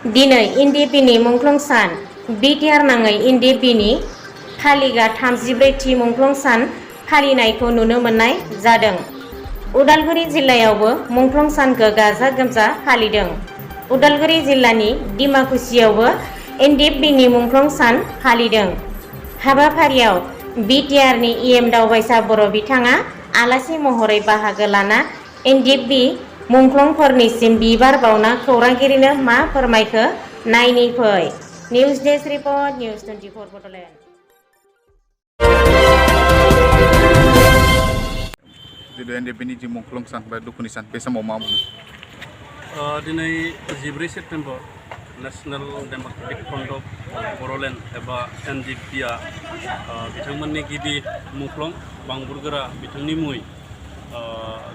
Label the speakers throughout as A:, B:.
A: दिनै एनडिएफबिनि मुंख्लं सान बिटिआर नाङै एनडिएफबिनि फालिगा 34थि मुंख्लं सान फालिनायखौ नुनो मोननाय जादों। उदालगुरि जिल्लायावबो मुंख्लं सानखौ गाजा गोमजा फालिदों। उदालगुरि जिल्लानि डिमाकुसियावबो एनडिएफबिनि मुंख्लं सान फालिदों। हाबाफारियाव बिटिआरनि इएम दावबायसा बर' बिथाङा आलासि महरै बाहागो लाना एनडिएफबि मुंख्लंफोरनिसिम बिबार बावना खौरांगिरिनो मा फोरमायखो नायनि फै। News desk report news 24 Bodoland.
B: जितु एनडिएफबिनि जि मुंख्लं सान बा दुखुनि सान बे समाव मा बुङो?
C: दिनै 14 September national Democratic front of Bodoland एबा एनडिएफबिआ बिथांमोननि गिबि मुंख्लं बांबुरगोरा बिथांनि मुङै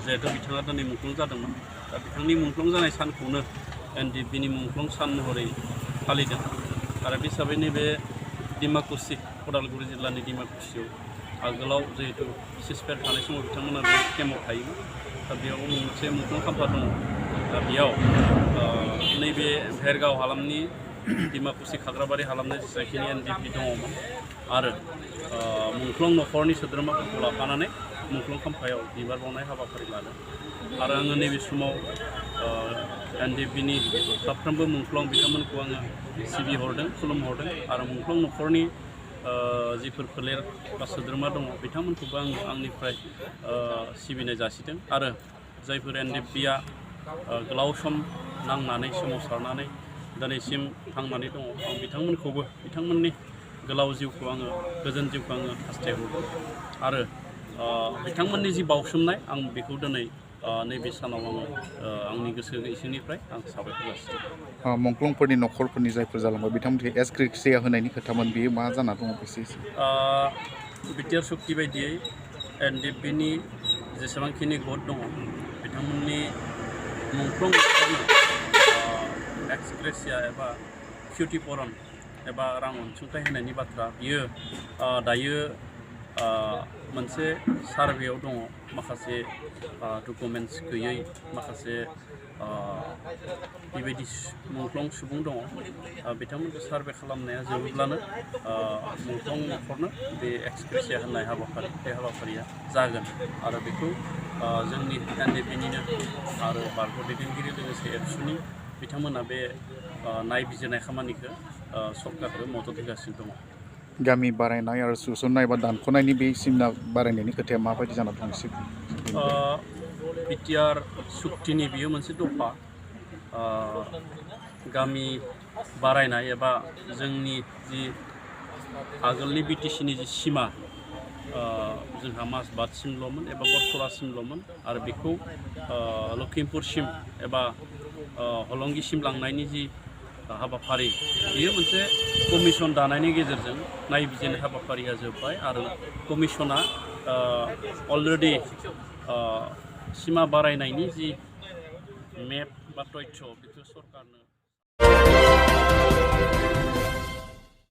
C: जिहेतु बिथाङा दिनै मुंख्लं जादोंमोन, दा बिथांनि मुंख्लं जानाय सानखौनो एनडिएफबिनि मुंख्लं सान महरै फालिदों। आरो बे हिसाबै नैबे डिमाकुसि उदालगुरि जिल्लानि डिमाकुसियाव आगोलाव जिहेतु सिसफायार थानाय समाव बिथांमोना बे केम्पआव थायोमोन। दा बेयाव मोनसे मुंख्लं खाम्फा दङ। दा बेयाव नैबे भेरगाव हालामनि डिमाकुसि खाग्राबारि हालामनि जेसेबांखिनि एनडिएफबि दङमोन आरो मुंख्लं न'खरनि सोद्रोमाफोरखौ लाफानानै मुंख्लं खाम्फायाव बिबार बावनाय हाबाफारि लादों। आरो आङो नैबे समाव एनडिएफबिनि साफ्रोमबो मुंख्लं बिथांमोनखौ आङो सिबिहरदों, खुलुमहरदों आरो मुंख्लं न'खरनि जिफोर फोलेर बा सोद्रोमा दङ बिथांमोनखौबो आं आंनिफ्राय सिबिनाय जासिदों। आरो जायफोर एनडिएफबिआ गोलाव सम नांनानै सोमावसारनानै दिनैसिम थांनानै दङ, आं बिथांमोनखौबो बिथांमोननि गोलाव जिउखौ आङो गोजोन जिउखौ आङो हास्थायहरदों। आरो बिथांमोननि जि बावसोमनाय आं बेखौ दिनै नैबे सानाव आङो आंनि गोसो इसिंनिफ्राय आं साबायखर जासिदों।
B: मुंख्लंफोरनि न'खरफोरनि जायफोर जालांबाय बिथांमोनखौ एसग्रेसिया होनायनि खोथामोन, बेयो मा जाना दङ बेसे?
C: बिटिआर सुक्ति बायदियै एनडिएफबिनि जेसेबांखिनि गद दङ बिथांमोननि मुंख्लं एक्सग्रेसिया एबा क्षतिपुरन एबा रां अनसुंथाइ होनायनि बाथ्रा बियो दायो मोनसे सार्भेयाव दङ। माखासे डकुमेन्टस गैयै माखासे बेबायदि मुंख्लं सुबुं दङ। बिथांमोनखौ सार्भे खालामनाया जोबोब्लानो मुंख्लं न'खरनो बे एक्सग्रेसिया होनाय हाबाफारि बे हाबाफारिया जागोन। आरो बेखौ जोंनि एनडिएफबिनिनो आरो बारग' दैदेनगिरि लोगोसे एबसुनि बिथांमोना बे नायबिजिरनाय खामानिखौ सरकारखौ मदद होगासिनो दङ।
B: गामि बारायनाय आरो सुसननाय बा दानख'नायनि बे सिमना बारायनायनि खोथाया माबायदि जाना दं एसे?
C: बिटिआर सुक्तिनि बियो मोनसे दफा गामि बारायनाय एबा जोंनि जि आगोलनि बिटिसिनि जि सिमा जोंहा माजबादसिमल'मोन एबा बरसरासिमल'मोन आरो बेखौ लखिमपुरसिम एबा हलंगिसिम लांनायनि जि हाबाफारि बियो मोनसे कमिसन दानायनि गेजेरजों नायबिजिरनाय हाबाफारिया जोब्बाय आरो कमिसना अलरेडि सिमा बारायनायनि जि मेप बा तथ्य बेखौ सरकारनो